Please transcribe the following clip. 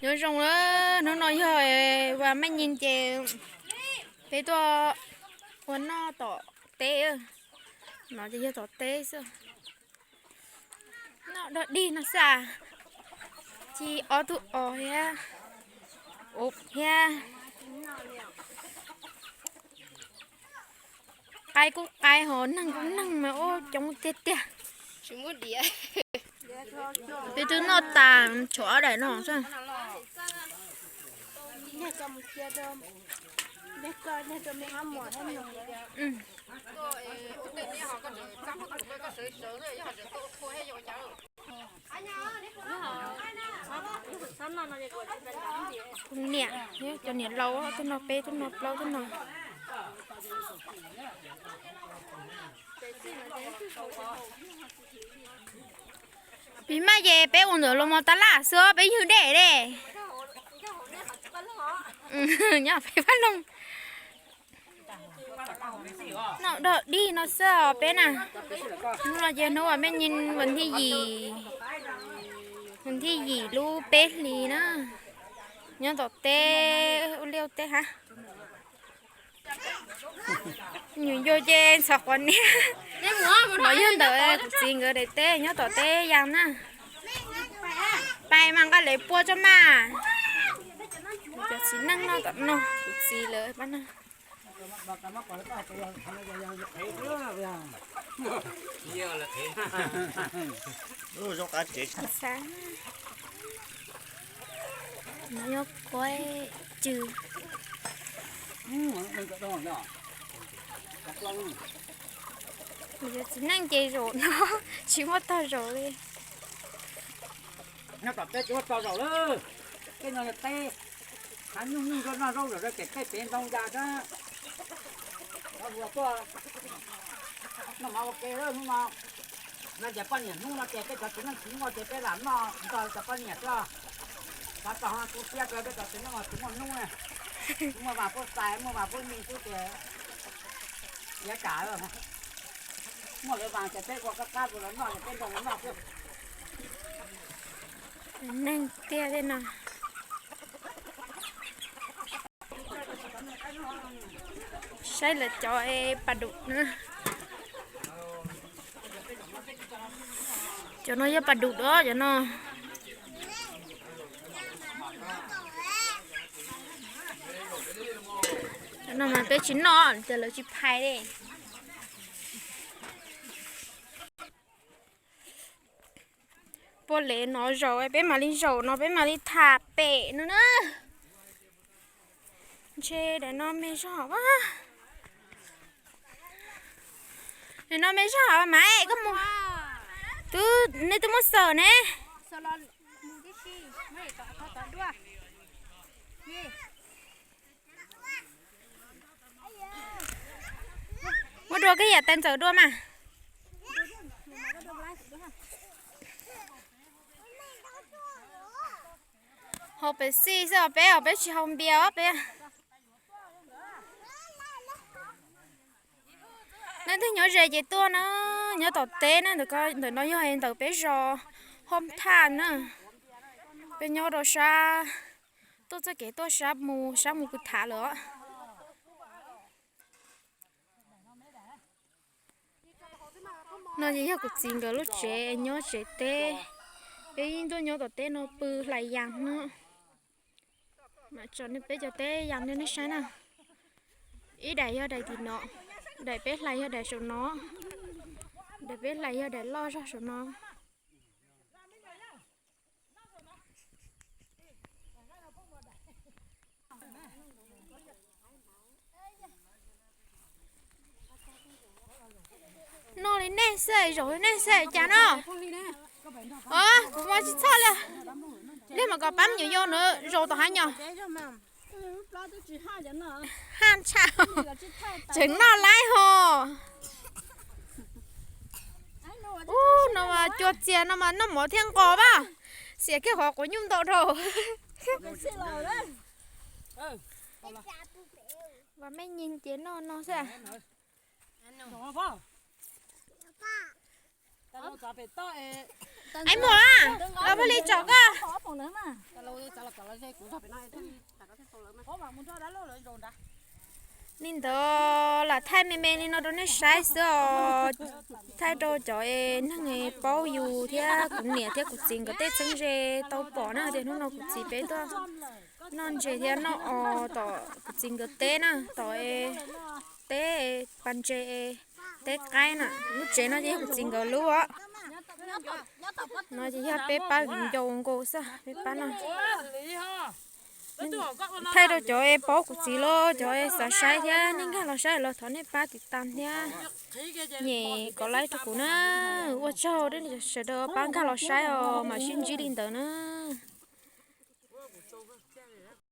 Nyob zoo, hnub no yog Vas Mej Nyij ces peb tuaj ua noj tom teb. No ces yog tom teb xwb. Noj dog dig no xwb. Ci ob tug os thiab, thiab qaib kuj qaib ho neeg kuj neeg mas ua coob tiag tiag. Peb twb noj tas tshuav ob daim no xwb. Kuv niam, cov niam laus, tub no peb, tub no plaub, tub no. Pib maj ces peb ua ntawm los mos tas laj xwb, peb ywg dej dej. Nyob peb pab loog. Noj dog dig no xwb os peb na. Hnub no ces hnub Vas Mej Nyij, vas thib yim, vas thib yim lub peb hlis na. Nyob tom teb ua liaj ua teb hab. Nyuam yaus ces ntxhov quav niab. No yog ntawm kuv txiv nkawd daim teb nyob tom teb yas na. Pais mas nqa lawv pua tso mas. Cov txiv neej noj tom no, kuv txiv lawv pab no. Xav, no yog kuaib cw. Yog txiv neej ces zaum no tsis muaj tog zaum li. Nyob tom teb tsis muaj tog zaum lawm. Tej no yog teb hav nyuj nyuj, noj zaub zaum rau ces tej pem ntoo ya sab. Noj mov ua ke lawm hnub no. No ces poj niam hnub no ces peb cov txiv neej tsis muaj ces peb lam noj nrog cov poj niam xwb. Xav tau tu siab rau peb cov txiv neej tsis muaj hnub na. Muaj vas puab xais, muaj vas puab me xwb ces yav kam muaj lawv vas ces peb ua qab qab rau lawv noj ces peb nrog lawv noj xwb. Neeg tiag li no. Saib lawv cov pas dum na. Cov no yog pas dum dua cov no. Cov no mas peb tsis noj ces lawv tsis phais li. Puag lev no zaum peb mam li zaum no peb mam li tham pem no na. Ntshe daim no me zog a. Daim no me zog mas koj mus. Twb, nej twb muab xaws ne. Muab dua koj yam tais ntxawm dua mas. Haus Pepsi xwb os peb, os peb tsis haus npias os peb. Leej twg nyob ze ces tuaj na, nyob tom teb na, ntawm no yog ntawm peb zos Hoob Thaj na. Peb nyob rau sab, tuaj txoj kev tuaj sab mus, sab mus Pw Thav lawm os. No ces yog kuv txiv nkawd lub tsev, nyob tsev teb. Peb yeej tuaj nyob tom teb no pw hlais yas no. Mam tso nej peb cov teb yas rau nej saib na. Ib daim yog daim tim no, daim peb hlais yog daim saum no, daim peb hlais yog daim loj zog saum no. Noj li nej xwb, zaum li nej xwb cas no. Kuv mas tsis txhob li. Liag mas kom pab me nyuam yaus na zaum tom hav nyom. Haj tshaj, tseem noj laib ho. Ub, no mas cua txias no mas noj mov thiaj nqos vaj. Xiam kiag qhov quav nyuj ntau dhau. Vas Mej Nyij ces noj no xwb. Ais Muas, los ua li tsom koj. Li ntawd lam thaij me me li no rau nej saib xwb os. Thaij rau cov neeg paub yus thiab kuv niam thiab kuv txiv nkawd tej txheeb ze tau pom na tias hnub no kuv txiv peb tuaj noj ntses thiab noj os tom kuv txiv nkawd teb na, tom teb pas ntses, teb qaib na. Lub tsev no ces yog kuv txiv nkawd lub os. No ces yog peb pab viv ncaus nkaus xwb, peb pab no. Thaij rau cov paub kuv txiv los cov xav saib thiab nej nkag los saib los thov nej pab tiv tas thiab nyem kom like rau kuv na. Ua tsaug sawv daws pab nkag los saib os, mam sib ntsib li ntawd na.